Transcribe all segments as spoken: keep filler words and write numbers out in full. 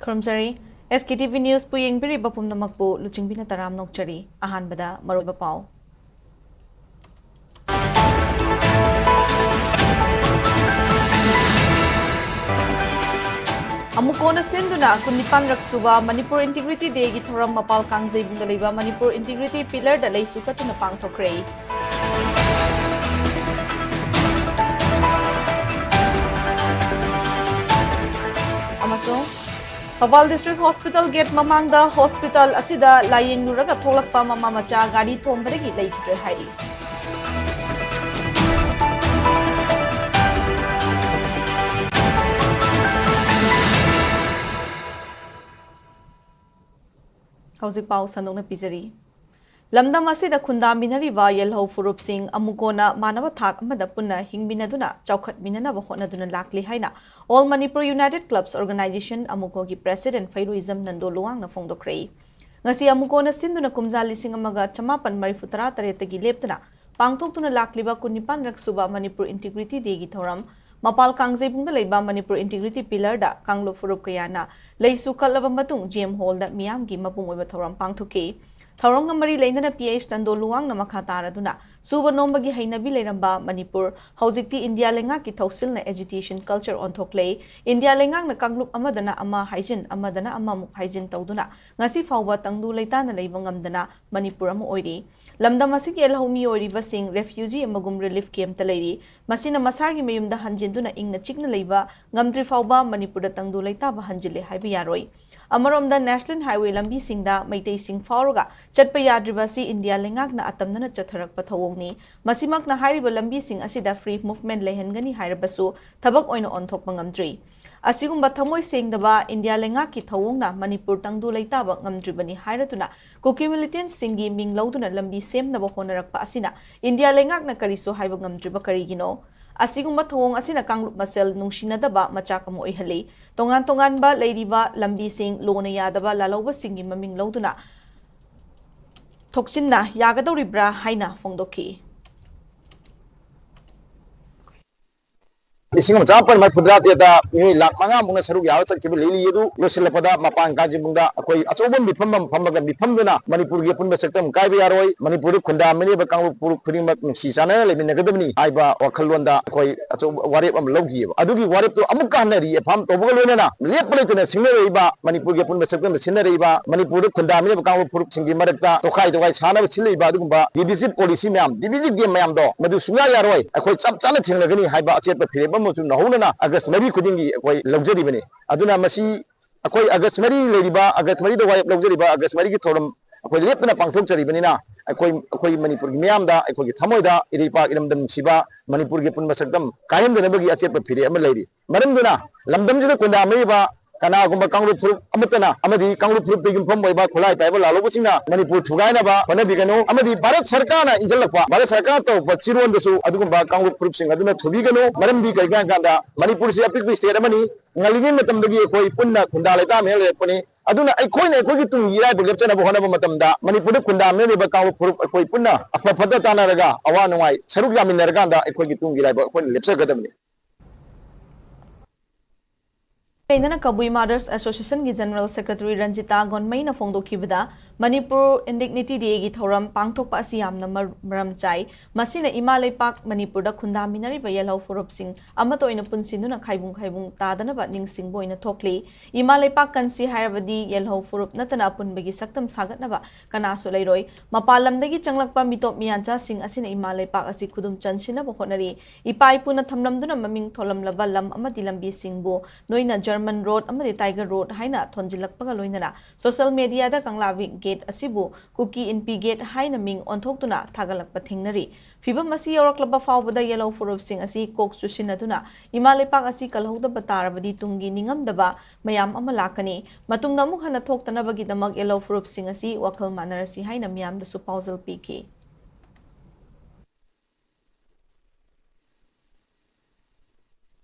ꯈꯨꯔꯨꯝꯖꯔꯤ꯫ SKTV News ꯄꯨ ꯌꯦꯡꯕꯤꯔꯤꯕ ꯄꯨꯝꯅꯃꯛꯄꯨ ꯂꯨꯆꯤꯡꯕꯤꯅ ꯇꯔꯥꯝꯅ ꯑꯣꯛꯆꯔꯤ꯫ ꯑꯍꯥꯟꯕꯗ ꯃꯔꯨꯑꯣꯏꯕ ꯄꯥꯎ꯫ ꯑꯃꯨꯀꯣꯅ ꯁꯤꯟꯗꯨꯅ ꯀꯨꯟꯅꯤꯄꯥꯟꯔꯛ ꯁꯨꯕ ꯃꯅꯤꯄꯨꯔ Integrity Day ꯒꯤ ꯊꯧꯔꯝ ꯃꯄꯥꯜ ꯀꯥꯡꯖꯩꯕꯨꯡꯗ ꯂꯩꯕ ꯃꯅꯤꯄꯨꯔ Integrity Pillar ꯗ ꯂꯩꯁꯨ ꯀꯠꯇꯨꯅ ꯄꯥꯡꯊꯣꯛꯈ꯭ꯔꯦ꯫ ꯑꯃꯁꯨꯡ ꯊꯧꯕꯥꯜ District Hospital gate ꯃꯃꯥꯡꯗ hospital ꯑꯁꯤꯗ ꯂꯥꯌꯦꯡꯂꯨꯔꯒ ꯊꯣꯛꯂꯛꯄ ꯃꯃꯥ ꯃꯆꯥ ꯒꯥꯔꯤ ꯊꯣꯝꯕꯗꯒꯤ ꯂꯩꯈꯤꯗ꯭ꯔꯦ ꯍꯥꯏꯔꯤ꯫ ꯍꯧꯖꯤꯛ ꯄꯥꯎ ꯁꯟꯗꯣꯛꯅ ꯄꯤꯖꯔꯤ꯫ ꯂꯝꯗꯝ ꯑꯁꯤꯗ ꯈꯨꯟꯗꯥꯃꯤꯟꯅꯔꯤꯕ ꯌꯦꯜꯍꯧ ꯐꯨꯔꯨꯞꯁꯤꯡ ꯑꯃꯨꯀꯣꯅ ꯃꯥꯟꯅꯕ ꯊꯥꯛ ꯑꯃꯗ ꯄꯨꯟꯅ ꯍꯤꯡꯃꯤꯟꯅꯗꯨꯅ ꯆꯥꯎꯈꯠꯃꯤꯟꯅꯅꯕ ꯍꯣꯠꯅꯗꯨꯅ ꯂꯥꯛꯂꯤ ꯍꯥꯏꯅ All Manipur United Clubs Organisation, ꯑꯃꯨꯀꯣꯒꯤ President ꯐꯩꯔꯨꯏꯖꯝ Nando ꯂꯨꯋꯥꯡꯅ ꯐꯣꯡꯗꯣꯛꯈ꯭ꯔꯦ꯫ ꯉꯁꯤ ꯑꯃꯨꯀꯣꯅ ꯁꯤꯟꯗꯨꯅ ꯀꯨꯝꯖꯥ ꯂꯤꯁꯤꯡ ꯑꯃꯒ ꯆꯃꯥꯄꯟ ꯃꯔꯤꯐꯨ ꯇꯔꯥ ꯇꯔꯦꯠꯇꯒꯤ ꯂꯦꯞꯇꯅ ꯄꯥꯡꯊꯣꯛꯇꯨꯅ ꯂꯥꯛꯂꯤꯕ ꯀꯨꯟꯅꯤꯄꯥꯟꯔꯛ ꯁꯨꯕ ꯃꯅꯤꯄꯨꯔ Integrity Day ꯒꯤ ꯊꯧꯔꯝ ꯃꯄꯥꯜ ꯀꯥꯡꯖꯩꯕꯨꯡꯗ ꯂꯩꯕ ꯃꯅꯤꯄꯨꯔ Integrity Pillar ꯗ ꯀꯥꯡꯂꯨꯞ ꯐꯨꯔꯨꯞ ꯀꯌꯥꯅ ꯂꯩꯁꯨ ꯀꯠꯂꯕ ꯃꯇꯨꯡ GM Hall ꯗ ꯃꯤꯌꯥꯝꯒꯤ ꯃꯄꯨꯡ ꯑꯣꯏꯕ ꯊꯧꯔꯝ ꯄꯥꯡꯊꯣꯛꯈꯤ꯫ ꯊꯧꯔꯝꯒ ꯃꯔꯤ ꯂꯩꯅꯅ P H ꯅꯟꯗꯣ ꯂꯨꯋꯥꯡꯅ ꯃꯈꯥ ꯇꯥꯔꯗꯨꯅ ꯁꯨꯕ ꯅꯣꯝꯕꯒꯤ ꯍꯩꯅꯕꯤ ꯂꯩꯔꯝꯕ ꯃꯅꯤꯄꯨꯔ ꯍꯧꯖꯤꯛꯇꯤ ꯏꯟꯗꯤꯌꯥ ꯂꯩꯉꯥꯛꯀꯤ ꯊꯧꯁꯤꯜꯅ agitation culture ꯑꯣꯟꯊꯣꯛꯂꯦ꯫ ꯏꯟꯗꯤꯌꯥ ꯂꯩꯉꯥꯛꯅ ꯀꯥꯡꯂꯨꯞ ꯑꯃꯗꯅ ꯑꯃ ꯍꯥꯏꯖꯤꯟ, ꯑꯃꯗꯅ ꯑꯃꯃꯨꯛ ꯍꯥꯏꯖꯤꯟ ꯇꯧꯗꯨꯅ ꯉꯁꯤ ꯐꯥꯎꯕ ꯇꯪꯗꯨ ꯂꯩꯇꯥꯅ ꯂꯩꯕ ꯉꯝꯗꯅ ꯃꯅꯤꯄꯨꯔ ꯑꯃ ꯑꯣꯏꯔꯤ꯫ ꯂꯝꯗꯝ ꯑꯁꯤꯒꯤ ꯌꯦꯜꯍꯧ ꯃꯤꯑꯣꯏꯔꯤꯕꯁꯤꯡ refugee ꯑꯃꯒꯨꯝ relief camp ꯇ ꯂꯩꯔꯤ꯫ ꯃꯁꯤꯅ ꯃꯁꯥꯒꯤ ꯃꯌꯨꯝꯗ ꯍꯟꯖꯤꯟꯗꯨꯅ ꯏꯪꯅ ꯆꯤꯛꯅ ꯂꯩꯕ ꯉꯝꯗ꯭ꯔꯤ ꯐꯥꯎꯕ ꯃꯅꯤꯄꯨꯔꯗ ꯇꯪꯗꯨ ꯂꯩꯇꯥꯕ ꯍꯟꯖꯤꯜꯂꯦ ꯍꯥꯏꯕ ꯌꯥꯔꯣꯏ꯫ ꯑꯃꯔꯣꯝꯗ National Highway ꯂꯝꯕꯤꯁꯤꯡꯗ ꯃꯩꯇꯩꯁꯤꯡ ꯐꯥꯎꯔꯒ ꯆꯠꯄ ꯌꯥꯗ꯭ꯔꯤꯕ ꯑꯁꯤ ꯏꯟꯗꯤꯌꯥ ꯂꯩꯉꯥꯛꯅ ꯑꯇꯝꯅꯅ ꯆꯠꯊꯔꯛꯄ ꯊꯧꯑꯣꯡꯅꯤ꯫ ꯃꯁꯤꯃꯛꯅ ꯍꯥꯏꯔꯤꯕ ꯂꯝꯕꯤꯁꯤꯡ ꯑꯁꯤꯗ free movement ꯂꯩꯍꯟꯒꯅꯤ ꯍꯥꯏꯔꯕꯁꯨ ꯊꯕꯛ ꯑꯣꯏꯅ ꯑꯣꯟꯊꯣꯛꯄ ꯉꯝꯗ꯭ꯔꯤ꯫ ꯑꯁꯤꯒꯨꯝꯕ ꯊꯃꯣꯏ ꯁꯦꯡꯗꯕ ꯏꯟꯗꯤꯌꯥ ꯂꯩꯉꯥꯛꯀꯤ ꯊꯧꯑꯣꯡꯅ ꯃꯅꯤꯄꯨꯔ ꯇꯪꯗꯨ ꯂꯩꯇꯥꯕ ꯉꯝꯗ꯭ꯔꯤꯕꯅꯤ ꯍꯥꯏꯔꯗꯨꯅ ꯀꯨꯀꯤ militant ꯁꯤꯡꯒꯤ ꯃꯤꯡ ꯂꯧꯗꯨꯅ ꯂꯝꯕꯤ ꯁꯦꯝꯅꯕ ꯍꯣꯠꯅꯔꯛꯄ ꯑꯁꯤꯅ ꯏꯟꯗꯤꯌꯥ ꯂꯩꯉꯥꯛꯅ ꯀꯔꯤꯁꯨ ꯍꯥꯏꯕ ꯉꯝꯗ꯭ꯔꯤꯕ ꯀꯔꯤꯒꯤꯅꯣ? ꯑꯁꯤꯒꯨꯝꯕ ꯊꯧꯑꯣꯡ ꯑꯁꯤꯅ ꯀꯥꯡꯂꯨꯞ ꯃꯁꯦꯜ ꯅꯨꯡꯁꯤꯅꯗꯕ ꯃꯆꯥꯛ ꯑꯃ ꯑꯣꯏꯍꯜꯂꯤ꯫ ꯇꯣꯉꯥꯟ ꯇꯣꯉꯥꯟꯕ ꯂꯩꯔꯤꯕ ꯂꯝꯕꯤꯁꯤꯡ ꯂꯣꯅ ꯌꯥꯗꯕ ꯂꯥꯜꯍꯧꯕꯁꯤꯡꯒꯤ ꯃꯃꯤꯡ ꯂꯧꯗꯨꯅ ꯊꯣꯛꯆꯤꯟꯅ ꯌꯥꯒꯗꯧꯔꯤꯕ꯭ꯔꯥ ꯍꯥꯏꯅ ꯐꯣꯡꯗꯣꯛꯈꯤ꯫ ꯂꯤꯁꯤꯡ ꯑꯃ ꯆꯥꯃꯥꯄꯟ ꯃꯔꯤꯐꯨꯇꯔꯥ ꯇꯔꯦꯠꯇ ꯃꯤꯑꯣꯏ ꯂꯥꯈ ꯃꯉꯥ ꯃꯨꯛꯅ ꯁꯔꯨꯛ ꯌꯥꯕ ꯆꯠꯈꯤꯕ ꯂꯤꯂꯤ ꯑꯗꯨ ꯂꯣꯏꯁꯤꯜꯂꯛꯄꯗ ꯃꯄꯥꯟ ꯀꯥꯡꯖꯩꯕꯨꯡꯗ ꯑꯩꯈꯣꯏ ꯑꯆꯧꯕ ꯃꯤꯐꯝ ꯑꯃ ꯐꯝꯃꯒ ꯃꯤꯐꯝꯗꯨꯅ ꯃꯅꯤꯄꯨꯔꯒꯤ ꯑꯄꯨꯟꯕ ꯁꯛꯇꯝ ꯀꯥꯏꯕ ꯌꯥꯔꯣꯏ, ꯃꯅꯤꯄꯨꯔꯗ ꯈꯨꯟꯗꯥꯃꯤꯟꯅꯔꯤꯕ ꯀꯥꯡꯂꯨꯞ ꯐꯨꯔꯨꯞ ꯈꯨꯗꯤꯡꯃꯛ ꯅꯨꯡꯁꯤ ꯆꯥꯟꯅꯅ ꯂꯩꯃꯤꯟꯅꯒꯗꯕꯅꯤ ꯍꯥꯏꯕ ꯋꯥꯈꯜꯂꯣꯟꯗ ꯑꯩꯈꯣꯏ ꯑꯆꯧꯕ ꯋꯥꯔꯦꯞ ꯑꯃ ꯂꯧꯈꯤꯑꯕ꯫ ꯑꯗꯨꯒꯤ ꯋꯥꯔꯦꯞꯇꯨ ꯑꯃꯨꯛꯀ ꯍꯟꯅ reaffirm ꯇꯧꯕꯒ ꯂꯣꯏꯅꯅ ꯂꯦꯞꯄ ꯂꯩꯇꯅ ꯁꯤꯡꯅꯔꯛꯏꯕ ꯃꯅꯤꯄꯨꯔꯒꯤ ꯑꯄꯨꯟꯕ ꯁꯛꯇꯝꯗ ꯁꯤꯟꯅꯔꯛꯏꯕ ꯃꯅꯤꯄꯨꯔꯗ ꯈꯨꯟꯗꯥꯃꯤꯟꯅꯔꯤꯕ ꯀꯥꯡꯂꯨꯞ ꯐꯨꯔꯨꯞꯁꯤꯡꯒꯤ ꯃꯔꯛꯇ ꯇꯣꯈꯥꯏ ꯇꯣꯈꯥꯏ ꯁꯥꯅꯕ ꯁꯤꯜꯂꯛꯏꯕ ꯑꯗꯨꯒꯨꯝꯕ divisive policy ꯃꯌꯥꯝ, divisive game ꯃꯌꯥꯝꯗꯣ ꯃꯗꯨ ꯁꯨꯡꯌꯥ ꯌꯥꯔꯣꯏ, ꯑꯩꯈꯣꯏ ꯆꯞ ꯆꯥꯅ ꯊꯦꯡꯅꯒꯅꯤ ꯍꯥꯏꯕ ꯑꯆꯦꯠꯄ ꯐꯤꯔꯦꯞ ꯑꯃꯁꯨ ꯅꯧꯍꯧꯅꯅ ꯑꯥꯒꯁ ꯃꯔꯤ ꯈꯨꯗꯤꯡꯒꯤ ꯑꯩꯈꯣꯏ ꯂꯧꯖꯔꯤꯕꯅꯤ꯫ ꯑꯗꯨꯅ ꯃꯁꯤ ꯑꯩꯈꯣꯏ ꯑꯥꯒꯁ ꯃꯔꯤ ꯂꯩꯔꯤꯕ, ꯑꯥꯒꯁ ꯃꯔꯤꯗ ꯋꯥꯔꯦꯞ ꯂꯧꯖꯔꯤꯕ ꯑꯥꯒꯁ ꯃꯔꯤꯒꯤ ꯊꯧꯔꯝ ꯑꯩꯈꯣꯏ ꯂꯦꯞꯇꯅ ꯄꯥꯡꯊꯣꯛꯆꯔꯤꯕꯅꯤꯅ ꯑꯩꯈꯣꯏ, ꯑꯩꯈꯣꯏ ꯃꯅꯤꯄꯨꯔꯒꯤ ꯃꯤꯌꯥꯝꯗ, ꯑꯩꯈꯣꯏꯒꯤ ꯊꯃꯣꯏꯗ ꯏꯔꯩꯄꯥꯛ ꯏꯔꯝꯗꯝ ꯅꯨꯡꯁꯤꯕ ꯃꯅꯤꯄꯨꯔꯒꯤ ꯑꯄꯨꯟꯕ ꯁꯛꯇꯝ ꯀꯥꯏꯍꯟꯗꯅꯕꯒꯤ ꯑꯆꯦꯠꯄ ꯐꯤꯔꯦꯞ ꯑꯃ ꯂꯩꯔꯤ꯫ ꯃꯔꯝꯗꯨꯅ ꯂꯝꯗꯝꯁꯤꯗ ꯈꯨꯟꯗꯥꯃꯤꯔꯤꯕ ꯀꯅꯥꯒꯨꯝꯕ ꯀꯥꯡꯂꯨꯞ ꯐꯨꯔꯨꯞ ꯑꯃꯠꯇꯅ ꯑꯃꯗꯤ ꯀꯥꯡꯂꯨꯞ ꯐꯨꯔꯨꯞꯇ ꯌꯨꯝꯐꯝ ꯑꯣꯏꯕ ꯈꯨꯠꯂꯥꯏ ꯄꯥꯏꯕ ꯂꯥꯂꯧꯕꯁꯤꯡꯅ ꯃꯅꯤꯄꯨꯔ ꯊꯨꯒꯥꯏꯅꯕ ꯍꯣꯠꯅꯕꯤꯒꯅꯨ, ꯑꯃꯗꯤ ꯚꯥꯔꯠ ꯁꯔꯀꯥꯔꯅ ꯏꯟꯁꯤꯜꯂꯛꯄ, ꯚꯥꯔꯠ ꯁꯔꯀꯥꯔꯅ ꯇꯧꯔꯛꯄ ꯆꯤꯔꯣꯟꯗꯁꯨ ꯑꯗꯨꯒꯨꯝꯕ ꯀꯥꯡꯂꯨꯞ ꯐꯨꯔꯨꯞꯁꯤꯡ ꯑꯗꯨꯅ ꯊꯨꯕꯤꯒꯅꯨ꯫ ꯃꯔꯝꯗꯤ ꯀꯔꯤꯒꯤꯅꯣ ꯍꯥꯏ ꯀꯥꯟꯗ ꯃꯅꯤꯄꯨꯔꯁꯤ ꯑꯄꯤꯛꯄ state ꯑꯃꯅꯤ꯫ ꯉꯜꯂꯤꯉꯩ ꯃꯇꯝꯗꯒꯤ ꯑꯩꯈꯣꯏ ꯄꯨꯟꯅ ꯈꯨꯟꯗꯥ ꯂꯩꯇꯥꯃꯤꯟꯅ ꯂꯩꯔꯛꯄꯅꯤ꯫ ꯑꯗꯨꯅ ꯑꯩꯈꯣꯏꯅ ꯑꯩꯈꯣꯏꯒꯤ ꯇꯨꯡꯒꯤ ꯏꯔꯥꯏꯕꯛ ꯂꯦꯞꯆꯅꯕ ꯍꯣꯠꯅꯕ ꯃꯇꯝꯗ ꯃꯅꯤꯄꯨꯔꯗ ꯈꯨꯟꯗꯥꯃꯤꯟꯅꯔꯤꯕ ꯀꯥꯡꯂꯨꯞ ꯐꯨꯔꯨꯞ ꯑꯩꯈꯣꯏ ꯄꯨꯟꯅ ꯑꯐ ꯐꯠꯇ ꯇꯥꯟꯅꯔꯒ ꯑꯋꯥ ꯅꯨꯡꯉꯥꯏ ꯁꯔꯨꯛ ꯌꯥꯃꯤꯟꯅꯔꯀꯥꯟꯗ ꯑꯩꯈꯣꯏꯒꯤ ꯇꯨꯡꯒꯤ ꯏꯔꯥꯏꯕꯛ ꯑꯩꯈꯣꯏꯅ ꯂꯦꯞꯆꯒꯗꯕꯅꯤ꯫ ꯂꯩꯅꯅ ꯀꯕꯨꯏ Mothers Association ꯒꯤ General Secretary Ranjita ꯒꯣꯟꯃꯩꯅ ꯐꯣꯡꯗꯣꯛꯈꯤꯕꯗ, Manipur Indigenity Day ꯒꯤ ꯊꯧꯔꯝ ꯄꯥꯡꯊꯣꯛꯄ ꯑꯁꯤ ꯌꯥꯝꯅ ꯃꯔ-, ꯃꯔꯝ ꯆꯥꯏ꯫ ꯃꯁꯤꯅ ꯏꯃꯥ ꯂꯩꯄꯥꯛ ꯃꯅꯤꯄꯨꯔꯗ ꯈꯨꯟꯗꯥꯃꯤꯟꯅꯔꯤꯕ ꯌꯦꯜꯍꯧ ꯐꯨꯔꯨꯞꯁꯤꯡ ꯑꯃꯠꯇ ꯑꯣꯏꯅ ꯄꯨꯟꯁꯤꯟꯗꯨꯅ ꯈꯥꯏꯕꯨꯡ ꯈꯥꯏꯕꯨꯡ ꯇꯥꯗꯅꯕ ꯅꯤꯡꯁꯤꯡꯕ ꯑꯣꯏꯅ ꯊꯣꯛꯂꯤ꯫ ꯏꯃꯥ ꯂꯩꯄꯥꯛ ꯀꯟꯁꯤ ꯍꯥꯏꯔꯕꯗꯤ ꯌꯦꯜꯍꯧ ꯐꯨꯔꯨꯞ ꯅꯠꯇꯅ ꯑꯄꯨꯟꯕꯒꯤ ꯁꯛꯇꯝ ꯁꯥꯒꯠꯅꯕ ꯀꯅꯥꯁꯨ ꯂꯩꯔꯣꯏ꯫ ꯃꯄꯥꯟ ꯂꯝꯗꯒꯤ ꯆꯪꯂꯛꯄ ꯃꯤꯇꯣꯞ ꯃꯤꯌꯥꯟꯆꯥꯁꯤꯡ ꯑꯁꯤꯅ ꯏꯃꯥ ꯂꯩꯄꯥꯛ ꯑꯁꯤ ꯈꯨꯗꯨꯝ ꯆꯟꯁꯤꯟꯅꯕ ꯍꯣꯠꯅꯔꯤ꯫ ꯏꯄꯥ ꯏꯄꯨꯅ ꯊꯝꯂꯝꯗꯨꯅ ꯃꯃꯤꯡ ꯊꯣꯜꯂꯝꯂꯕ ꯂꯝ ꯑꯃꯗꯤ ꯂꯝꯕꯤꯁꯤꯡꯕꯨ ꯅꯣꯏꯅ German Road ꯑꯃꯗꯤ Tiger Road ꯍꯥꯏꯅ ꯊꯣꯟꯖꯤꯜꯂꯛꯄꯒ ꯂꯣꯏꯅꯅ social media ꯗ ꯀꯪꯂꯥ ꯒꯦꯠ ꯑꯁꯤꯕꯨ ꯀꯨꯀꯤ ꯏꯟꯄꯤ ꯒꯦꯠ ꯍꯥꯏꯅ ꯃꯤꯡ ꯑꯣꯟꯊꯣꯛꯇꯨꯅ ꯊꯥꯒꯠꯂꯛꯄ ꯊꯦꯡꯅꯔꯤ꯫ ꯐꯤꯚꯝ ꯑꯁꯤ ꯌꯧꯔꯛꯂꯕ ꯐꯥꯎꯕꯗ ꯌꯦꯜꯍꯧ ꯐꯨꯔꯨꯞꯁꯤꯡ ꯑꯁꯤ ꯀꯣꯛ ꯆꯨꯁꯤꯟꯅꯗꯨꯅ ꯏꯃꯥ ꯂꯩꯄꯥꯛ ꯑꯁꯤ ꯀꯜꯍꯧꯗꯕ ꯇꯥꯔꯕꯗꯤ ꯇꯨꯡꯒꯤ ꯅꯤꯡꯉꯝꯗꯕ ꯃꯌꯥꯝ ꯑꯃ ꯂꯥꯛꯀꯅꯤ꯫ ꯃꯇꯨꯡꯗ ꯑꯃꯨꯛ ꯍꯟꯅ ꯊꯣꯛꯇꯅꯕꯒꯤꯗꯃꯛ ꯌꯦꯜꯍꯧ ꯐꯨꯔꯨꯞꯁꯤꯡ ꯑꯁꯤ ꯋꯥꯈꯜ ꯃꯥꯟꯅꯔꯁꯤ ꯍꯥꯏꯅ ꯃꯤꯌꯥꯝꯗꯁꯨ ꯄꯥꯎꯖꯦꯜ ꯄꯤꯈꯤ꯫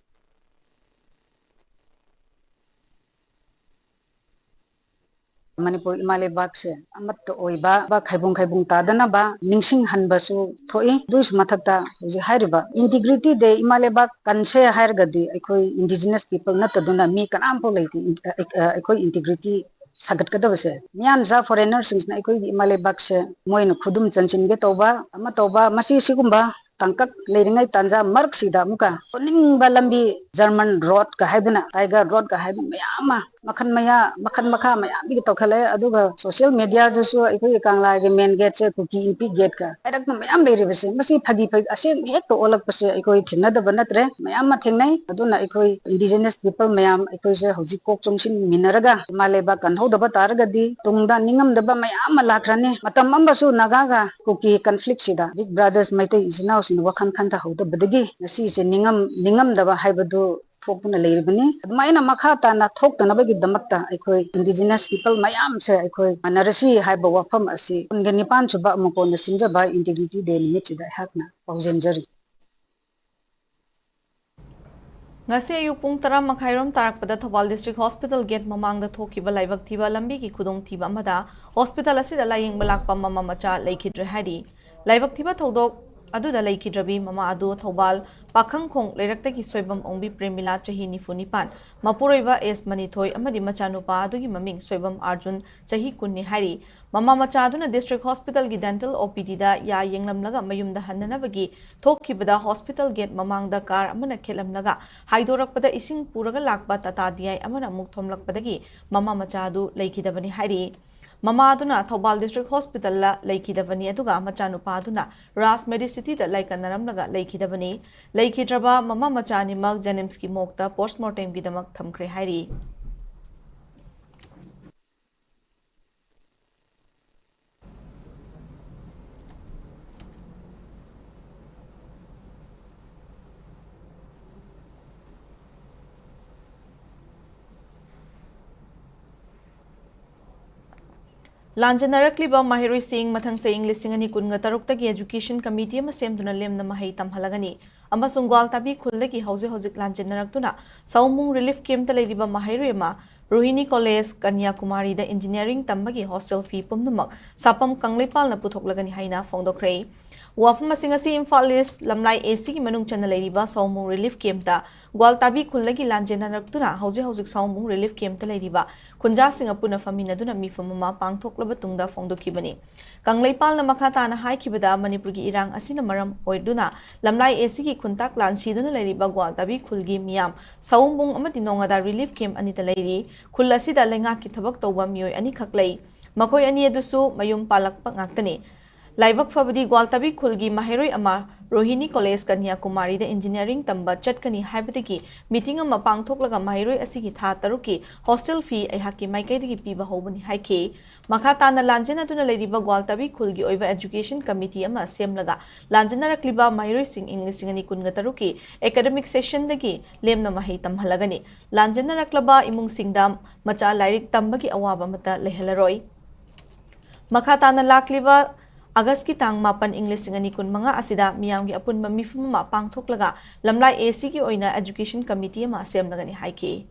ꯃꯅꯤꯄꯨꯔ ꯏꯃꯥ ꯂꯩꯕꯥꯛꯁꯦ ꯑꯃꯠꯇ ꯑꯣꯏꯕ, ꯈꯥꯏꯕꯨꯡ ꯈꯥꯏꯕꯨꯡ ꯇꯥꯗꯅꯕ ꯅꯤꯡꯁꯤꯡꯍꯟꯕꯁꯨ ꯊꯣꯛꯏ꯫ ꯑꯗꯨꯒꯤꯁꯨ ꯃꯊꯛꯇ ꯍꯧꯖꯤꯛ ꯍꯥꯏꯔꯤꯕ Integrity Day, ꯏꯃꯥ ꯂꯩꯕꯥꯛ ꯀꯟꯁꯦ ꯍꯥꯏꯔꯒꯗꯤ ꯑꯩꯈꯣꯏ indigenous people ꯅꯠꯇꯗꯨꯅ ꯃꯤ ꯀꯅꯥꯝꯐꯥꯎ ꯂꯩꯇꯦ꯫ ꯑꯩꯈꯣꯏ integrity ꯁꯥꯒꯠꯀꯗꯕꯁꯦ꯫ ꯃꯤꯌꯥꯟꯆꯥ foreigner ꯁꯤꯡꯁꯤꯅ ꯑꯩꯈꯣꯏꯒꯤ ꯏꯃꯥ ꯂꯩꯕꯥꯛꯁꯦ ꯃꯣꯏꯅ ꯈꯨꯗꯨꯝ ꯆꯟꯁꯤꯟꯒꯦ ꯇꯧꯕ, ꯑꯃ ꯇꯧꯕ, ꯃꯁꯤ ꯁꯤꯒꯨꯝꯕ ꯇꯥꯡꯀꯛ ꯂꯩꯔꯤꯉꯩ ꯇꯥꯟꯖꯥ ꯃꯔꯛꯁꯤꯗ ꯑꯃꯨꯛꯀ ꯑꯣꯟꯅꯤꯡꯕ ꯂꯝꯕꯤ, German road ꯀ ꯍꯥꯏꯗꯅ, Tiger Road ꯀ ꯍꯥꯏꯗꯅ ꯃꯌꯥꯝ ꯑꯃ, ꯃꯈꯜ ꯃꯌꯥ-, ꯃꯈꯜ ꯃꯈꯥ ꯃꯌꯥꯝꯗꯒꯤ ꯇꯧꯈꯠꯂꯛꯑꯦ꯫ ꯑꯗꯨꯒ social media ꯗꯁꯨ ꯑꯩꯈꯣꯏꯒꯤ ꯀꯪꯂꯥꯒꯤ main gate ꯁꯦ ꯀꯨꯀꯤ ꯏꯟꯄꯤ gate ꯀ ꯍꯥꯏꯔꯛꯄ ꯃꯌꯥꯝ ꯂꯩꯔꯤꯕꯁꯦ, ꯃꯁꯤ ꯐꯥꯒꯤ ꯐꯥꯒꯤ ꯑꯁꯦꯡꯕ ꯍꯦꯛꯇ ꯑꯣꯜꯂꯛꯄꯁꯦ ꯑꯩꯈꯣꯏ ꯊꯦꯡꯅꯗꯕ ꯅꯠꯇ꯭ꯔꯦ, ꯃꯌꯥꯝ ꯑꯃ ꯊꯦꯡꯅꯩ꯫ ꯑꯗꯨꯅ ꯑꯩꯈꯣꯏ indigenous people ꯃꯌꯥꯝ ꯑꯩꯈꯣꯏꯁꯦ ꯍꯧꯖꯤꯛ ꯀꯣꯛ ꯆꯣꯡꯁꯤꯟꯃꯤꯟꯅꯔꯒ ꯏꯃꯥ ꯂꯩꯕꯥꯛ ꯀꯟꯍꯧꯗꯕ ꯇꯥꯔꯒꯗꯤ ꯇꯨꯡꯗ ꯅꯤꯡꯉꯝꯗꯕ ꯃꯌꯥꯝ ꯑꯃ ꯂꯥꯛꯈ꯭ꯔꯅꯤ꯫ ꯃꯇꯝ ꯑꯃꯁꯨ ꯅꯥꯒꯥꯒ ꯀꯨꯀꯤ conflict ꯁꯤꯗ Big Brothers ꯃꯩꯇꯩ ꯏꯆꯤꯟ ꯏꯅꯥꯎꯁꯤꯡꯅ ꯋꯥꯈꯜ ꯈꯟꯊꯍꯧꯗꯕꯗꯒꯤ ꯉꯁꯤꯁꯦ ꯅꯤꯡꯉꯝ-, ꯅꯤꯡꯉꯝꯗꯕ ꯍꯥꯏꯕꯗꯨ ꯊꯣꯛꯇꯨꯅ ꯂꯩꯔꯤꯕꯅꯤ꯫ ꯑꯗꯨꯃꯥꯏꯅ ꯃꯈꯥ ꯇꯥꯅ ꯊꯣꯛꯇꯅꯕꯒꯤꯗꯃꯛꯇ ꯑꯩꯈꯣꯏ indigenous people ꯃꯌꯥꯝꯁꯦ ꯑꯩꯈꯣꯏ ꯃꯥꯟꯅꯔꯁꯤ ꯍꯥꯏꯕ ꯋꯥꯐꯝ ꯑꯁꯤ ꯀꯨꯟꯒ ꯅꯤꯄꯥꯟ ꯁꯨꯕ ꯑꯃꯨꯛ ꯀꯣꯟꯅ ꯁꯤꯟꯖꯕ Integrity Day ꯅꯨꯃꯤꯠꯁꯤꯗ ꯑꯩꯍꯥꯛꯅ ꯄꯥꯎꯖꯦꯟꯖꯔꯤ꯫ ꯉꯁꯤ ꯑꯌꯨꯛ ꯄꯨꯡ ꯇꯔꯥ ꯃꯈꯥꯏꯔꯣꯝ ꯇꯥꯔꯛꯄꯗ ꯊꯧꯕꯥꯜ District Hospital gate ꯃꯃꯥꯡꯗ ꯊꯣꯛꯈꯤꯕ ꯂꯥꯏꯕꯛ ꯊꯤꯕ ꯂꯝꯕꯤꯒꯤ ꯈꯨꯗꯣꯡꯊꯤꯕ ꯑꯃꯗ hospital ꯑꯁꯤꯗ ꯂꯥꯌꯦꯡꯕ ꯂꯥꯛꯄ ꯃꯃꯥ ꯃꯆꯥ ꯂꯩꯈꯤꯗ꯭ꯔꯦ ꯍꯥꯏꯔꯤ꯫ ꯂꯥꯏꯕꯛ ꯊꯤꯕ ꯊꯧꯗꯣꯛ ꯑꯗꯨꯗ ꯂꯩꯈꯤꯗ꯭ꯔꯕꯤ ꯃꯃꯥ ꯑꯗꯨ ꯊꯧꯕꯥꯜ ꯄꯥꯈꯪꯈꯣꯡ ꯂꯩꯔꯛꯇꯒꯤ ꯁꯣꯏꯕꯝ ꯑꯣꯡꯕꯤ ꯄ꯭ꯔꯦꯃꯤꯂꯥ, ꯆꯍꯤ ꯅꯤꯐꯨ ꯅꯤꯄꯥꯟ, ꯃꯄꯨꯔꯣꯏꯕ ꯑꯦꯁ ꯃꯅꯤꯊꯣꯏ ꯑꯃꯗꯤ ꯃꯆꯥꯅꯨꯄꯥ ꯑꯗꯨꯒꯤ ꯃꯃꯤꯡ ꯁꯣꯏꯕꯝ ꯑꯥꯔꯖꯨꯟ, ꯆꯍꯤ ꯀꯨꯟꯅꯤ ꯍꯥꯏꯔꯤ꯫ ꯃꯃꯥ ꯃꯆꯥ ꯑꯗꯨꯅ District Hospital ꯒꯤ dental O P D ꯗ ꯌꯥ ꯌꯦꯡꯂꯝꯂꯒ ꯃꯌꯨꯝꯗ ꯍꯟꯅꯅꯕꯒꯤ ꯊꯣꯛꯈꯤꯕꯗ hospital gate ꯃꯃꯥꯡꯗ car ꯑꯃꯅ ꯈꯦꯠꯂꯝꯂꯒ ꯍꯥꯏꯗꯣꯔꯛꯄꯗ ꯏꯁꯤꯡ ꯄꯨꯔꯒ ꯂꯥꯛꯄ Tata D I ꯑꯃꯅ ꯑꯃꯨꯛ ꯊꯣꯝꯂꯛꯄꯗꯒꯤ ꯃꯃꯥ ꯃꯆꯥ ꯑꯗꯨ ꯂꯩꯈꯤꯗꯕꯅꯤ ꯍꯥꯏꯔꯤ꯫ ꯃꯃꯥ ꯑꯗꯨꯅ ꯊꯧꯕꯥꯜ District Hospital ꯂ ꯂꯩꯈꯤꯗꯕꯅꯤ, ꯑꯗꯨꯒ ꯃꯆꯥꯅꯨꯄꯥ ꯑꯗꯨꯅ ꯔꯥꯖ Medicity ꯗ ꯂꯥꯏꯀꯠꯅꯔꯝꯂꯒ ꯂꯩꯈꯤꯗꯕꯅꯤ꯫ ꯂꯩꯈꯤꯗ꯭ꯔꯕ ꯃꯃꯥ ꯃꯆꯥ ꯑꯅꯤꯃꯛ JNIMS ꯀꯤ morgue ꯇ post mortem ꯒꯤꯗꯃꯛ ꯊꯝꯈ꯭ꯔꯦ ꯍꯥꯏꯔꯤ꯫ ꯂꯥꯟꯖꯦꯟꯅꯔꯛꯂꯤꯕ ꯃꯍꯩꯔꯣꯏꯁꯤꯡ ꯃꯊꯪ ꯆꯍꯤ ꯂꯤꯁꯤꯡ ꯑꯅꯤ ꯀꯨꯟꯒ ꯇꯔꯨꯛꯇꯒꯤ Education Committee ꯑꯃ ꯁꯦꯝꯗꯨꯅ ꯂꯦꯝꯅ ꯃꯍꯩ ꯇꯝꯍꯜꯂꯒꯅꯤ ꯑꯃꯁꯨꯡ ꯒ꯭ꯋꯥꯜꯇꯥꯕꯤ ꯈꯨꯜꯗꯒꯤ ꯍꯧꯖꯤꯛ ꯍꯧꯖꯤꯛ ꯂꯥꯟꯖꯦꯟꯅꯔꯛꯇꯨꯅ ꯁꯥꯎꯃꯨꯡ relief camp ꯇ ꯂꯩꯔꯤꯕ ꯃꯍꯩꯔꯣꯏ ꯑꯃ ꯔꯣꯍꯤꯅꯤ ꯀꯣꯂꯦꯖ ꯀꯟꯌꯥꯀꯨꯃꯥꯔꯤꯗ ꯏꯟꯖꯤꯅꯤꯌꯥꯔꯤꯡ ꯇꯝꯕꯒꯤ ꯍꯣꯁꯇꯦꯜ ꯐꯤ ꯄꯨꯝꯅꯃꯛ ꯁꯥꯄꯝ ꯀꯪꯂꯩꯄꯥꯜꯅ ꯄꯨꯊꯣꯛꯂꯒꯅꯤ ꯍꯥꯏꯅ ꯐꯣꯡꯗꯣꯛꯈ꯭ꯔꯦ꯫ ꯋꯥꯐꯝ ꯑꯁꯤꯡ ꯑꯁꯤ ꯏꯝꯐꯥꯜ ꯏꯁ ꯂꯝꯂꯥꯏ ꯑꯦꯁꯤꯒꯤ ꯃꯅꯨꯡ ꯆꯟꯅ ꯂꯩꯔꯤꯕ ꯁꯥꯎꯃꯨꯡ ꯔꯤꯂꯤꯐ ꯀꯦꯝꯞꯇ ꯒ꯭ꯋꯥꯜꯇꯥꯕꯤ ꯈꯨꯜꯗꯒꯤ ꯂꯥꯟꯖꯦꯟꯅꯔꯛꯇꯨꯅ ꯍꯧꯖꯤꯛ ꯍꯧꯖꯤꯛ ꯁꯥꯎꯃꯨꯡ ꯔꯤꯂꯤꯐ ꯀꯦꯝꯞꯇ ꯂꯩꯔꯤꯕ ꯈꯨꯟꯖꯥꯁꯤꯡ ꯑꯄꯨꯟꯅ ꯐꯝꯃꯤꯟꯅꯗꯨꯅ ꯃꯤꯐꯝ ꯑꯃ ꯄꯥꯡꯊꯣꯛꯂꯕ ꯇꯨꯡꯗ ꯐꯣꯡꯗꯣꯛꯈꯤꯕꯅꯤ꯫ ꯀꯪꯂꯩꯄꯥꯜꯅ ꯃꯈꯥ ꯇꯥꯅ ꯍꯥꯏꯈꯤꯕꯗ, ꯃꯅꯤꯄꯨꯔꯒꯤ ꯏꯔꯥꯡ ꯑꯁꯤꯅ ꯃꯔꯝ ꯑꯣꯏꯗꯨꯅ ꯂꯝꯂꯥꯏ ꯑꯦꯁꯤꯒꯤ ꯈꯨꯟꯇꯥꯛ ꯂꯥꯟꯁꯤꯗꯨꯅ ꯂꯩꯔꯤꯕ ꯒ꯭ꯋꯥꯜꯇꯥꯕꯤ ꯈꯨꯜꯒꯤ ꯃꯤꯌꯥꯝ ꯁꯥꯎꯝꯕꯨꯡ ꯑꯃꯗꯤ ꯅꯣꯡꯉꯥꯗꯥ ꯔꯤꯂꯤꯐ ꯀꯦꯝꯞ ꯑꯅꯤꯗ ꯂꯩꯔꯤ꯫ ꯈꯨꯜ ꯑꯁꯤꯗ ꯂꯩꯉꯥꯛꯀꯤ ꯊꯕꯛ ꯇꯧꯕ ꯃꯤꯑꯣꯏ ꯑꯅꯤꯈꯛ ꯂꯩ꯫ ꯃꯈꯣꯏ ꯑꯅꯤ ꯑꯗꯨꯁꯨ ꯃꯌꯨꯝ ꯄꯥꯜꯂꯛꯄ ꯉꯥꯛꯇꯅꯤ꯫ ꯂꯥꯏꯕꯛ ꯐꯕꯗꯤ ꯒ꯭ꯋꯥꯜꯇꯥꯕꯤ ꯈꯨꯜꯒꯤ ꯃꯍꯩꯔꯣꯏ ꯑꯃ ꯔꯣꯍꯤꯅꯤ ꯀꯣꯂꯦꯖ ꯀꯟꯌꯥꯀꯨꯃꯥꯔꯤꯗ ꯏꯟꯖꯤꯅꯤꯌꯥꯔꯤꯡ ꯇꯝꯕ ꯆꯠꯀꯅꯤ ꯍꯥꯏꯕꯗꯒꯤ ꯃꯤꯇꯤꯡ ꯑꯃ ꯄꯥꯡꯊꯣꯛꯂꯒ ꯃꯍꯩꯔꯣꯏ ꯑꯁꯤꯒꯤ ꯊꯥ ꯇꯔꯨꯛꯀꯤ ꯍꯣꯁꯇꯦꯜ ꯐꯤ ꯑꯩꯍꯥꯛꯀꯤ ꯃꯥꯏꯀꯩꯗꯒꯤ ꯄꯤꯕ ꯍꯧꯕꯅꯤ ꯍꯥꯏꯈꯤ꯫ ꯃꯈꯥ ꯇꯥꯅ ꯂꯥꯟꯖꯦꯟꯅꯗꯨꯅ ꯂꯩꯔꯤꯕ ꯒ꯭ꯋꯥꯜꯇꯥꯕꯤ ꯈꯨꯜꯒꯤ ꯑꯣꯏꯕ ꯑꯦꯖꯨꯀꯦꯁꯟ ꯀꯃꯤꯇꯤ ꯑꯃ ꯁꯦꯝꯂꯒ ꯂꯥꯟꯖꯦꯟꯅꯔꯛꯂꯤꯕ ꯃꯍꯩꯔꯣꯏꯁꯤꯡ ꯏꯪ ꯂꯤꯁꯤꯡ ꯑꯅꯤ ꯀꯨꯟꯒ ꯇꯔꯨꯛꯀꯤ ꯑꯦꯀꯥꯗꯃꯤꯛ ꯁꯦꯁꯟꯗꯒꯤ ꯂꯦꯝꯅ ꯃꯍꯩ ꯇꯝꯍꯜꯂꯒꯅꯤ꯫ ꯂꯥꯟꯖꯦꯟꯅꯔꯛꯂꯕ ꯏꯃꯨꯡꯁꯤꯡꯗ ꯃꯆꯥ ꯂꯥꯏꯔꯤꯛ ꯇꯝꯕꯒꯤ ꯑꯋꯥꯕ ꯑꯃꯠꯇ ꯂꯩꯍꯜꯂꯔꯣꯏ꯫ ꯃꯈꯥ ꯇꯥꯅ ꯂꯥꯛꯂꯤꯕ ꯑꯥꯒꯁꯀꯤ ꯇꯥꯡ ꯃꯥꯄꯟ, ꯏꯪ ꯂꯤꯁꯤꯡ ꯑꯅꯤ ꯀꯨꯟꯃꯉꯥ ꯑꯁꯤꯗ ꯃꯤꯌꯥꯝꯒꯤ ꯑꯄꯨꯟꯕ ꯃꯤꯐꯝ ꯑꯃ ꯄꯥꯡꯊꯣꯛꯂꯒ ꯂꯝꯂꯥꯏ ꯑꯦꯁꯤꯒꯤ ꯑꯣꯏꯅ ꯑꯦꯖꯨꯀꯦꯁꯟ ꯀꯃꯤꯇꯤ ꯑꯃ ꯁꯦꯝꯂꯒꯅꯤ ꯍꯥꯏꯈꯤ꯫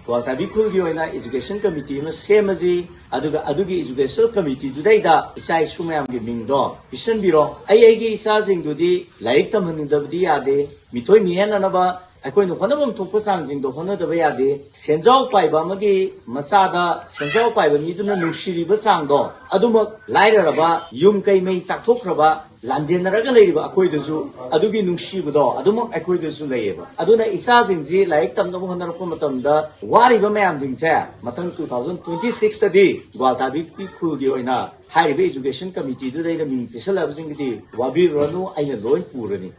ꯒ꯭ꯋꯥꯜꯇꯥꯕꯤ ꯈꯨꯜꯒꯤ ꯑꯣꯏꯅ ꯑꯦꯖꯨꯀꯦꯁꯟ ꯀꯃꯤꯇꯤ ꯑꯃ ꯁꯦꯝꯃꯁꯤ, ꯑꯗꯨꯒ ꯑꯗꯨꯒꯤ ꯑꯦꯖꯨꯀꯦꯁꯟ ꯀꯃꯤꯇꯤꯗꯨꯗꯩꯗ ꯏꯆꯥ ꯏꯁꯨ ꯃꯌꯥꯝꯒꯤ ꯃꯤꯡꯗꯣ ꯄꯤꯁꯟꯕꯤꯔꯣ꯫ ꯑꯩ ꯑꯩꯒꯤ ꯏꯆꯥꯁꯤꯡꯗꯨꯗꯤ ꯂꯥꯏꯔꯤꯛ ꯇꯝꯍꯟꯅꯤꯡꯗꯕꯗꯤ ꯌꯥꯗꯦ, ꯃꯤꯊꯣꯏ ꯃꯤꯍꯦꯟꯅꯅꯕ ꯑꯩꯈꯣꯏꯅ ꯍꯣꯠꯅꯐꯝ ꯊꯣꯛꯄ ꯆꯥꯡꯁꯤꯡꯗꯣ ꯍꯣꯠꯅꯗꯕ ꯌꯥꯗꯦ꯫ ꯁꯦꯟꯖꯥꯎ ꯄꯥꯏꯕ ꯑꯃꯒꯤ ꯃꯆꯥꯗ ꯁꯦꯟꯖꯥꯎ ꯄꯥꯏꯕ ꯃꯤꯗꯨꯅ ꯅꯨꯡꯁꯤꯔꯤꯕ ꯆꯥꯡꯗꯣ ꯑꯗꯨꯃꯛ ꯂꯥꯏꯔꯔꯕ, ꯌꯨꯝ ꯀꯩ ꯃꯩ ꯆꯥꯛꯊꯣꯛꯈ꯭ꯔꯕ, ꯂꯥꯟꯖꯦꯟꯅꯔꯒ ꯂꯩꯔꯤꯕ ꯑꯩꯈꯣꯏꯗꯁꯨ ꯑꯗꯨꯒꯤ ꯅꯨꯡꯁꯤꯕꯗꯣ ꯑꯗꯨꯃꯛ ꯑꯩꯈꯣꯏꯗꯁꯨ ꯂꯩꯌꯦꯕ꯫ ꯑꯗꯨꯅ ꯏꯆꯥꯁꯤꯡꯁꯤ ꯂꯥꯏꯔꯤꯛ ꯇꯝꯅꯕ ꯍꯣꯠꯅꯔꯛꯄ ꯃꯇꯝꯗ ꯋꯥꯔꯤꯕ ꯃꯌꯥꯝꯁꯤꯡꯁꯦ ꯃꯊꯪ two thousand twenty sixꯇꯗꯤ ꯒ꯭ꯋꯥꯜꯇꯥꯕꯤ ꯈꯨꯜꯒꯤ ꯑꯣꯏꯅ ꯍꯥꯏꯔꯤꯕ ꯑꯦꯖꯨꯀꯦꯁꯟ ꯀꯃꯤꯇꯤꯗꯨꯗꯩꯗ ꯃꯤꯡ ꯄꯤꯁꯜꯂꯛꯑꯕꯁꯤꯡꯒꯤꯗꯤ ꯋꯥꯕꯤꯔꯨꯔꯅꯨ, ꯑꯩꯅ ꯂꯣꯏ ꯄꯨꯔꯅꯤ꯫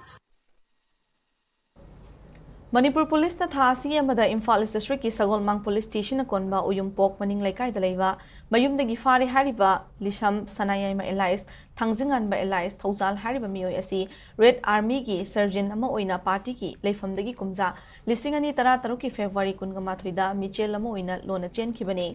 ꯃꯅꯤꯄꯨꯔ ꯄꯨꯂꯤꯁꯅ ꯊꯥ ꯑꯁꯤꯒꯤ ꯑꯃꯗ ꯏꯝꯐꯥꯜ ꯏꯁ ꯗꯤꯁꯇ꯭ꯔꯤꯛꯀꯤ ꯁꯒꯣꯜꯃꯥꯡ ꯄꯨꯂꯤꯁ ꯁ꯭ꯇꯦꯁꯟꯅ ꯀꯣꯟꯕ ꯎꯌꯨꯝꯄꯣꯛ ꯃꯅꯤꯡ ꯂꯩꯀꯥꯏꯗ ꯂꯩꯕ ꯃꯌꯨꯝꯗꯒꯤ ꯐꯥꯔꯦ ꯍꯥꯏꯔꯤꯕ ꯂꯤꯁꯝ ꯁꯅꯥꯌꯥꯏꯃ ꯑꯦꯂꯥꯏꯁ ꯊꯥꯡꯖꯤꯡꯉꯥꯟꯕ ꯑꯦꯂꯥꯏꯁ ꯊꯧꯖꯥꯜ ꯍꯥꯏꯔꯤꯕ ꯃꯤꯑꯣꯏ ꯑꯁꯤ ꯔꯦꯗ ꯑꯥꯔꯃꯤꯒꯤ ꯁꯔꯖꯟ ꯑꯃ ꯑꯣꯏꯅ ꯄꯥꯔꯇꯤꯒꯤ ꯂꯩꯐꯝꯗꯒꯤ ꯀꯨꯝꯖꯥ ꯂꯤꯁꯤꯡ ꯑꯅꯤ ꯇꯔꯥ ꯇꯔꯨꯛꯀꯤ ꯐꯦꯕ꯭ꯔꯨꯋꯥꯔꯤ ꯀꯨꯟꯒ ꯃꯥꯊꯣꯏꯗ ꯃꯤꯆꯦꯜ ꯑꯃ ꯑꯣꯏꯅ ꯂꯣꯟꯅ ꯆꯦꯟꯈꯤꯕꯅꯤ꯫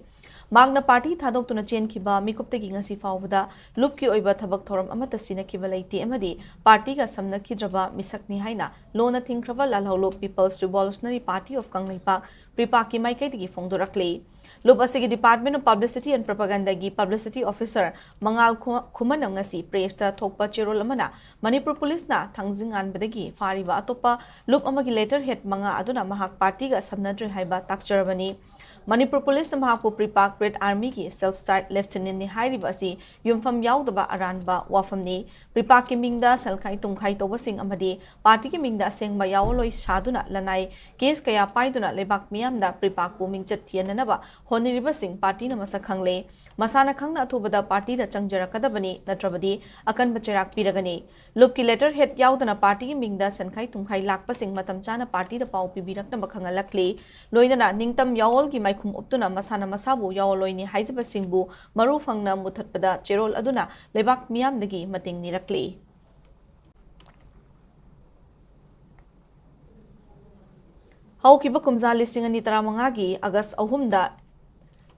ꯃꯍꯥꯛꯅ ꯄꯥꯔꯇꯤ ꯊꯥꯗꯣꯛꯇꯨꯅ ꯆꯦꯟꯈꯤꯕ ꯃꯤꯀꯨꯞꯇꯒꯤ ꯉꯁꯤ ꯐꯥꯎꯕꯗ ꯂꯨꯞꯀꯤ ꯑꯣꯏꯕ ꯊꯕꯛ ꯊꯧꯔꯝ ꯑꯃꯠꯇ ꯁꯤꯟꯅꯈꯤꯕ ꯂꯩꯇꯦ ꯑꯃꯗꯤ ꯄꯥꯔꯇꯤꯒ ꯁꯝꯅꯈꯤꯗ꯭ꯔꯕ ꯃꯤꯁꯛꯅꯤ ꯍꯥꯏꯅ ꯂꯣꯟꯅ ꯊꯤꯡꯈ꯭ꯔꯕ ꯂꯥꯜꯍꯧꯂꯨꯞ People's Revolutionary Party of Kangleipak, ꯄ꯭ꯔꯤꯄꯥꯛꯀꯤ ꯃꯥꯏꯀꯩꯗꯒꯤ ꯐꯣꯡꯗꯣꯔꯛꯂꯤ꯫ ꯂꯨꯞ ꯑꯁꯤꯒꯤ Department of Publicity and Propaganda ꯒꯤ publicity officer ꯃꯉꯥꯜ ꯈꯨ-, ꯈꯨꯃꯟꯅ ꯉꯁꯤ ꯄ꯭ꯔꯦꯁꯇ ꯊꯣꯛꯄ ꯆꯦꯔꯣꯜ ꯑꯃꯅ ꯃꯅꯤꯄꯨꯔ ꯄꯨꯂꯤꯁꯅ ꯊꯥꯡꯖꯤꯡꯉꯥꯟꯕꯗꯒꯤ ꯐꯥꯔꯤꯕ ꯑꯇꯣꯞꯄ ꯂꯨꯞ ꯑꯃꯒꯤ ꯂꯦꯇꯔ ꯍꯦꯗ ꯃꯉꯥ ꯑꯗꯨꯅ ꯃꯍꯥꯛ ꯄꯥꯔꯇꯤꯒ ꯁꯝꯅꯗ꯭ꯔꯦ ꯍꯥꯏꯕ ꯇꯥꯛꯆꯔꯕꯅꯤ꯫ ꯃꯅꯤꯄꯨꯔ ꯄꯨꯂꯤꯁꯅ ꯃꯍꯥꯛꯄꯨ ꯄ꯭ꯔꯤꯄꯥꯛ ꯔꯦꯗ ꯑꯥꯔꯃꯤꯒꯤ ꯁꯦꯜꯐ ꯁ꯭ꯇꯥꯏꯜ ꯂꯦꯐꯇꯤꯅꯦꯟꯠꯅꯤ ꯍꯥꯏꯔꯤꯕ ꯑꯁꯤ ꯌꯨꯝꯐꯝ ꯌꯥꯎꯗꯕ ꯑꯔꯥꯟꯕ ꯋꯥꯐꯝꯅꯤ꯫ ꯄ꯭ꯔꯤꯄꯥꯛꯀꯤ ꯃꯤꯡꯗ ꯁꯦꯜꯈꯥꯏ ꯇꯨꯝꯈꯥꯏ ꯇꯧꯕꯁꯤꯡ ꯑꯃꯗꯤ ꯄꯥꯔꯇꯤꯒꯤ ꯃꯤꯡꯗ ꯑꯁꯦꯡꯕ ꯌꯥꯑꯣꯂꯣꯏ ꯁꯥꯗꯨꯅ ꯂꯅꯥꯏ ꯀꯦꯁ ꯀꯌꯥ ꯄꯥꯏꯗꯨꯅ ꯂꯩꯕꯥꯛ ꯃꯤꯌꯥꯝꯗ ꯄ꯭ꯔꯤꯄꯥꯛꯄꯨ ꯃꯤꯡꯆꯠ ꯊꯤꯍꯟꯅꯅꯕ ꯍꯣꯠꯅꯔꯤꯕꯁꯤꯡ ꯄꯥꯔꯇꯤꯅ ꯃꯁꯛ ꯈꯪꯂꯦ꯫ ꯃꯁꯥꯅ ꯈꯪꯅ ꯑꯊꯨꯕꯗ ꯄꯥꯔꯇꯤꯗ ꯆꯪꯖꯔꯛꯀꯗꯕꯅꯤ, ꯅꯠꯇ꯭ꯔꯕꯗꯤ ꯑꯀꯟꯕ ꯆꯩꯔꯥꯛ ꯄꯤꯔꯒꯅꯤ꯫ ꯂꯨꯞꯀꯤ ꯂꯦꯇꯔ ꯍꯦꯗ ꯌꯥꯎꯗꯅ ꯄꯥꯔꯇꯤꯒꯤ ꯃꯤꯡꯗ ꯁꯦꯟꯈꯥꯏ ꯊꯨꯝꯈꯥꯏ ꯂꯥꯛꯄꯁꯤꯡ ꯃꯇꯝ ꯆꯥꯅ ꯄꯥꯔꯇꯤꯗ ꯄꯥꯎ ꯄꯤꯕꯤꯔꯛꯅꯕ ꯈꯪꯍꯜꯂꯛꯂꯤ꯫ ꯂꯣꯏꯅꯅ ꯅꯤꯡꯇꯝ ꯌꯥꯑꯣꯜꯒꯤ ꯃꯥꯏꯈꯨꯝ ꯎꯞꯇꯨꯅ ꯃꯁꯥꯅ ꯃꯁꯥꯕꯨ ꯌꯥꯑꯣꯜꯂꯣꯏꯅꯤ ꯍꯥꯏꯖꯕꯁꯤꯡꯕꯨ ꯃꯔꯨ ꯐꯪꯅ ꯃꯨꯊꯠꯄꯗ ꯆꯦꯔꯣꯜ ꯑꯗꯨꯅ ꯂꯩꯕꯥꯛ ꯃꯤꯌꯥꯝꯗꯒꯤ ꯃꯇꯦꯡ ꯅꯤꯔꯛꯂꯤ꯫ ꯍꯧꯈꯤꯕ ꯀꯨꯝꯖꯥ ꯂꯤꯁꯤꯡ ꯑꯅꯤ ꯇꯔꯥꯃꯉꯥꯒꯤ ꯑꯥꯒꯁ ꯑꯍꯨꯝꯗ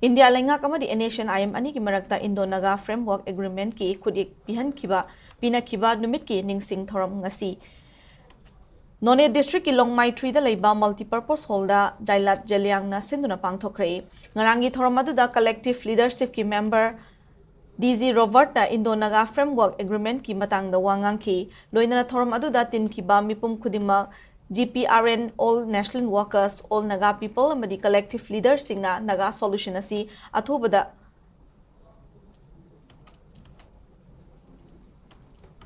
ꯏꯟꯗꯤꯌꯥ ꯂꯩꯉꯥꯛ ꯑꯃꯗꯤ NSCN-IM ꯑꯅꯤꯒꯤ ꯃꯔꯛꯇ Indo-Naga Framework Agreement-ꯀꯤ ꯈꯨꯠꯌꯦꯛ ꯄꯤꯍꯟꯈꯤꯕ, ꯄꯤꯅꯈꯤꯕ ꯅꯨꯃꯤꯠꯀꯤ ꯅꯤꯡꯁꯤꯡ ꯊꯧꯔꯝ ꯉꯁꯤ ꯅꯣꯅꯦ district-ꯀꯤ ꯂꯣꯡꯃꯥꯏ three-ꯗ ꯂꯩꯕ multipurpose hall-ꯗ ꯖꯥꯏꯂꯥꯠ ꯖꯦꯂꯤꯌꯥꯡꯅ ꯁꯤꯟꯗꯨꯅ ꯄꯥꯡꯊꯣꯛꯈ꯭ꯔꯦ꯫ ꯉꯔꯥꯡꯒꯤ ꯊꯧꯔꯝ ꯑꯗꯨꯗ collective leadership-ꯀꯤ member D G Robert-ꯅ Indo-Naga Framework Agreement-ꯀꯤ ꯃꯇꯥꯡꯗ ꯋꯥ ꯉꯥꯡꯈꯤ꯫ ꯂꯣꯏꯅꯅ ꯊꯧꯔꯝ ꯑꯗꯨꯗ ꯇꯤꯟꯈꯤꯕ ꯃꯤꯄꯨꯝ ꯈꯨꯗꯤꯡꯃꯛ G P R N, All National Workers, All Naga People ꯑꯃꯗꯤ collective leader-ꯁꯤꯡꯅ Naga solution ꯑꯁꯤ ꯑꯊꯨꯕꯗ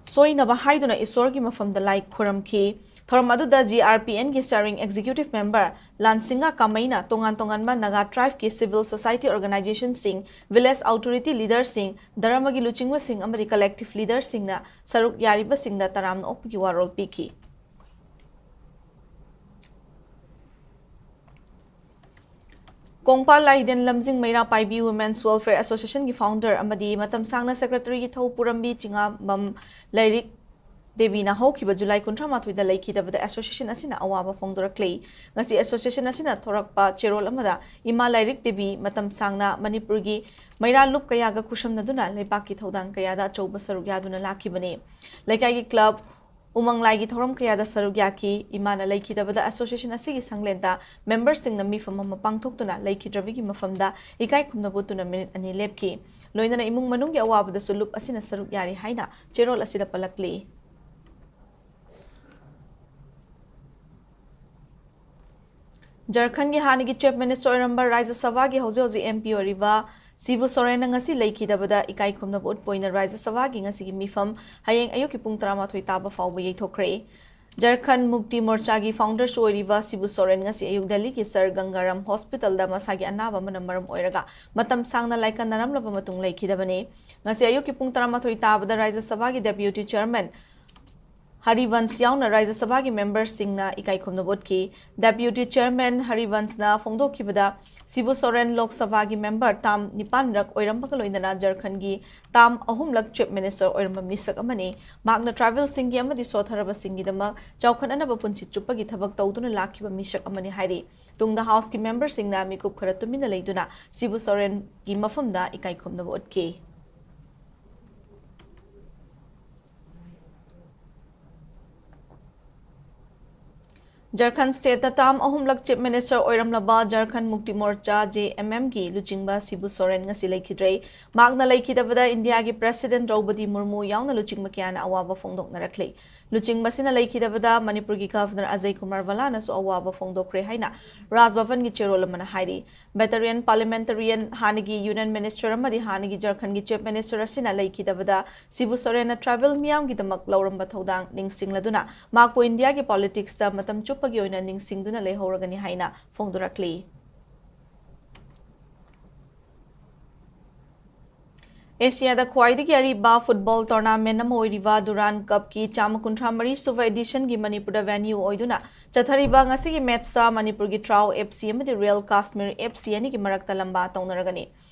ꯁꯣꯏꯅꯕ ꯍꯥꯏꯗꯨꯅ ꯏꯁꯣꯔꯒꯤ ꯃꯐꯝꯗ ꯂꯥꯏ ꯈꯨꯔꯝꯈꯤ꯫ ꯊꯧꯔꯝ ꯑꯗꯨꯗ G R P N-ꯒꯤ steering executive member ꯂꯥꯟꯁꯤꯡꯒ ꯀꯥꯃꯩꯅ ꯇꯣꯉꯥꯟ ꯇꯣꯉꯥꯟꯕ Naga tribe-ꯀꯤ civil society organization-ꯁꯤꯡ, village authority leader-ꯁꯤꯡ, ꯙꯔꯃꯒꯤ ꯂꯨꯆꯤꯡꯕꯁꯤꯡ ꯑꯃꯗꯤ collective leader-ꯁꯤꯡꯅ ꯁꯔꯨꯛ ꯌꯥꯔꯤꯕꯁꯤꯡꯗ ꯇꯔꯥꯝꯅ ꯑꯣꯛꯄꯒꯤ ꯋꯥꯔꯣꯜ ꯄꯤꯈꯤ꯫ ꯀꯣꯡꯄꯥꯜ ꯂꯥꯏꯗꯦꯟ ꯂꯝꯖꯤꯡ ꯃꯩꯔꯥ ꯄꯥꯏꯕꯤ Women's Welfare Association ꯒꯤ founder ꯑꯃꯗꯤ ꯃꯇꯝ ꯁꯥꯡꯅ secretary ꯒꯤ ꯊꯧ ꯄꯨꯔꯝꯕꯤ ꯆꯤꯉꯥꯝꯕꯝ ꯂꯥꯏꯔꯤꯛ ꯗꯦꯕꯤꯅ ꯍꯧꯈꯤꯕ July ꯀꯨꯟꯊ꯭ꯔꯥ ꯃꯥꯊꯣꯏꯗ ꯂꯩꯈꯤꯗꯕꯗ association ꯑꯁꯤꯅ ꯑꯋꯥꯕ ꯐꯣꯡꯗꯣꯔꯛꯂꯤ꯫ ꯉꯁꯤ association ꯑꯁꯤꯅ ꯊꯣꯔꯛꯄ ꯆꯦꯔꯣꯜ ꯑꯃꯗ ꯏꯃꯥ ꯂꯥꯏꯔꯤꯛ ꯗꯦꯕꯤ ꯃꯇꯝ ꯁꯥꯡꯅ ꯃꯅꯤꯄꯨꯔꯒꯤ ꯃꯩꯔꯥ ꯂꯨꯞ ꯀꯌꯥꯒ ꯈꯨꯠꯁꯝꯅꯗꯨꯅ ꯂꯩꯕꯥꯛꯀꯤ ꯊꯧꯗꯥꯡ ꯀꯌꯥꯗ ꯑꯆꯧꯕ ꯁꯔꯨꯛ ꯌꯥꯗꯨꯅ ꯂꯥꯛꯈꯤꯕꯅꯤ꯫ ꯂꯩꯀꯥꯏꯒꯤ club, ꯎꯃꯪ ꯂꯥꯏꯒꯤ ꯊꯧꯔꯝ ꯀꯌꯥꯗ ꯁꯔꯨꯛ ꯌꯥꯈꯤ꯫ ꯏꯃꯥꯅ ꯂꯩꯈꯤꯗꯕꯗ association ꯑꯁꯤꯒꯤ ꯁꯪꯂꯦꯟꯗ member ꯁꯤꯡꯅ ꯃꯤꯐꯝ ꯑꯃ ꯄꯥꯡꯊꯣꯛꯇꯨꯅ ꯂꯩꯈꯤꯗ꯭ꯔꯕꯒꯤ ꯃꯐꯝꯗ ꯏꯀꯥꯏ ꯈꯨꯝꯅꯕ ꯎꯠꯇꯨꯅ minute ꯑꯅꯤ ꯂꯦꯞꯈꯤ꯫ ꯂꯣꯏꯅꯅ ꯏꯃꯨꯡ ꯃꯅꯨꯡꯒꯤ ꯑꯋꯥꯕꯗꯁꯨ ꯂꯨꯞ ꯑꯁꯤꯅ ꯁꯔꯨꯛ ꯌꯥꯔꯤ ꯍꯥꯏꯅ ꯆꯦꯔꯣꯜ ꯑꯁꯤꯗ ꯄꯜꯂꯛꯂꯤ꯫ ꯖꯔꯈꯟꯒꯤ ꯍꯥꯟꯅꯒꯤ Chief Minister ꯑꯣꯏꯔꯝꯕ ꯔꯥꯖ꯭ꯌ ꯁꯚꯥꯒꯤ ꯍꯧꯖꯤꯛ ꯍꯧꯖꯤꯛ M P ꯑꯣꯏꯔꯤꯕ ꯁꯤꯕꯨ ꯁꯣꯔꯦꯟꯅ ꯉꯁꯤ ꯂꯩꯈꯤꯗꯕꯗ ꯏꯀꯥꯏ ꯈꯨꯝꯅꯕ ꯎꯠꯄ ꯑꯣꯏꯅ ꯔꯥꯖ꯭ꯌ ꯁꯚꯥꯒꯤ ꯉꯁꯤꯒꯤ ꯃꯤꯐꯝ ꯍꯌꯦꯡ ꯑꯌꯨꯛꯀꯤ ꯄꯨꯡ ꯇꯔꯥꯃꯥꯊꯣꯏ ꯇꯥꯕ ꯐꯥꯎꯕ ꯌꯩꯊꯣꯛꯈ꯭ꯔꯦ꯫ ꯖꯔꯈꯟ ꯃꯨꯛꯇꯤ ꯃꯣꯔꯆꯥꯒꯤ founderꯁꯨ ꯑꯣꯏꯔꯤꯕ ꯁꯤꯕꯨ ꯁꯣꯔꯦꯟ ꯉꯁꯤ ꯑꯌꯨꯛ ꯗꯦꯜꯂꯤꯒꯤ ꯁꯔ ꯒꯪꯒꯥꯔꯥꯝ ꯍꯣꯁꯄꯤꯇꯥꯜꯗ ꯃꯁꯥꯒꯤ ꯑꯅꯥꯕ ꯑꯃꯅ ꯃꯔꯝ ꯑꯣꯏꯔꯒ ꯃꯇꯝ ꯁꯥꯡꯅ ꯂꯥꯏꯀꯠꯅꯔꯝꯂꯕ ꯃꯇꯨꯡ ꯂꯩꯈꯤꯗꯕꯅꯤ꯫ ꯉꯁꯤ ꯑꯌꯨꯛꯀꯤ ꯄꯨꯡ ꯇꯔꯥꯃꯥꯊꯣꯏ ꯇꯥꯕꯗ ꯔꯥꯖ꯭ꯌ ꯁꯚꯥꯒꯤ Deputy Chairman ꯍꯔꯤꯕꯟꯁ ꯌꯥꯎꯅ ꯔꯥꯖ꯭ꯌ ꯁꯚꯥꯒꯤ member ꯁꯤꯡꯅ ꯏꯀꯥꯏ ꯈꯨꯝꯅꯕ ꯎꯠꯈꯤ꯫ Deputy Chairman ꯍꯔꯤꯕꯟꯁꯅ ꯐꯣꯡꯗꯣꯛꯈꯤꯕꯗ, ꯁꯤꯕꯨ ꯁꯣꯔꯦꯟ ꯂꯣꯛ ꯁꯚꯥꯒꯤ member term ꯅꯤꯄꯥꯟꯔꯛ ꯑꯣꯏꯔꯝꯕꯒ ꯂꯣꯏꯅꯅ ꯖꯔꯈꯟꯒꯤ term ꯑꯍꯨꯝꯂꯛ Chief Minister ꯑꯣꯏꯔꯝꯕ ꯃꯤꯁꯛ ꯑꯃꯅꯤ꯫ ꯃꯍꯥꯛꯅ tribal ꯁꯤꯡꯒꯤ ꯑꯃꯗꯤ ꯁꯣꯠꯊꯔꯕꯁꯤꯡꯒꯤꯗꯃꯛ ꯆꯥꯎꯈꯠꯅꯅꯕ ꯄꯨꯟꯁꯤ ꯆꯨꯞꯄꯒꯤ ꯊꯕꯛ ꯇꯧꯗꯨꯅ ꯂꯥꯛꯈꯤꯕ ꯃꯤꯁꯛ ꯑꯃꯅꯤ ꯍꯥꯏꯔꯤ꯫ ꯇꯨꯡꯗ House ꯀꯤ member ꯁꯤꯡꯅ ꯃꯤꯀꯨꯞ ꯈꯔ ꯇꯨꯃꯤꯟꯅ ꯂꯩꯗꯨꯅ ꯁꯤꯕꯨ ꯁꯣꯔꯦꯟꯒꯤ ꯃꯐꯝꯗ ꯏꯀꯥꯏ ꯈꯨꯝꯅꯕ ꯎꯠꯈꯤ꯫ ꯖꯔꯈꯟ state ꯇ term ꯑꯍꯨꯝꯂꯛ Chief Minister ꯑꯣꯏꯔꯝꯂꯕ ꯖꯔꯈꯟ ꯃꯨꯛꯇꯤ ꯃꯣꯔꯆꯥ, J M M ꯒꯤ ꯂꯨꯆꯤꯡꯕ ꯁꯤꯕꯨ ꯁꯣꯔꯦꯟ ꯉꯁꯤ ꯂꯩꯈꯤꯗ꯭ꯔꯦ꯫ ꯃꯍꯥꯛꯅ ꯂꯩꯈꯤꯗꯕꯗ ꯏꯟꯗꯤꯌꯥꯒꯤ President ꯗ꯭ꯔꯧꯄꯗꯤ ꯃꯨꯔꯃꯨ ꯌꯥꯎꯅ ꯂꯨꯆꯤꯡꯕ ꯀꯌꯥꯅ ꯑꯋꯥꯕ ꯐꯣꯡꯗꯣꯛꯅꯔꯛꯂꯤ꯫ ꯂꯨꯆꯤꯡꯕꯁꯤꯅ ꯂꯩꯈꯤꯗꯕꯗ ꯃꯅꯤꯄꯨꯔꯒꯤ Governor ꯑꯖꯌ ꯀꯨꯃꯥꯔ ꯚꯜꯂꯥꯅꯁꯨ ꯑꯋꯥꯕ ꯐꯣꯡꯗꯣꯛꯈ꯭ꯔꯦ ꯍꯥꯏꯅ ꯔꯥꯖ ꯚꯕꯟꯒꯤ ꯆꯦꯔꯣꯜ ꯑꯃꯅ ꯍꯥꯏꯔꯤ꯫ Veteran parliamentarian, ꯍꯥꯟꯅꯒꯤ Union Minister ꯑꯃꯗꯤ ꯍꯥꯟꯅꯒꯤ ꯖꯔꯈꯟꯒꯤ Chief Minister ꯑꯁꯤꯅ ꯂꯩꯈꯤꯗꯕꯗ ꯁꯤꯕꯨ ꯁꯣꯔꯦꯟꯅ tribal ꯃꯤꯌꯥꯝꯒꯤꯗꯃꯛ ꯂꯧꯔꯝꯕ ꯊꯧꯗꯥꯡ ꯅꯤꯡꯁꯤꯡꯂꯗꯨꯅ ꯃꯍꯥꯛꯄꯨ ꯏꯟꯗꯤꯌꯥꯒꯤ politics ꯇ ꯃꯇꯝ ꯆꯨꯞꯄꯒꯤ ꯑꯣꯏꯅ ꯅꯤꯡꯁꯤꯡꯗꯨꯅ ꯂꯩꯍꯧꯔꯒꯅꯤ ꯍꯥꯏꯅ ꯐꯣꯡꯗꯣꯔꯛꯂꯤ꯫ ꯑꯦꯁꯤꯌꯥꯗ ꯈ꯭ꯋꯥꯏꯗꯒꯤ ꯑꯔꯤꯕ ꯐꯨꯠꯕꯣꯜ ꯇꯣꯔꯅꯥꯃꯦꯟ ꯑꯃ ꯑꯣꯏꯔꯤꯕ ꯗꯨꯔꯥꯟ ꯀꯞꯀꯤ ꯆꯥꯝꯃ ꯀꯨꯟꯊ꯭ꯔꯥ ꯃꯔꯤ ꯁꯨꯕ ꯑꯦꯗꯤꯁꯟꯒꯤ ꯃꯅꯤꯄꯨꯔꯗ ꯚꯦꯅ꯭ꯌꯨ ꯑꯣꯏꯗꯨꯅ ꯆꯠꯊꯔꯤꯕ ꯉꯁꯤꯒꯤ ꯃꯦꯠꯆꯇ ꯃꯅꯤꯄꯨꯔꯒꯤ ꯇ꯭ꯔꯥꯎ ꯑꯦꯐ ꯁꯤ ꯑꯃꯗꯤ ꯔꯤꯌꯦꯜ ꯀꯥꯁꯃꯤꯔ ꯑꯦꯐ ꯁꯤ ꯑꯅꯤꯒꯤ ꯃꯔꯛꯇ ꯂꯝꯕꯥ ꯇꯧꯅꯔꯒꯅꯤ꯫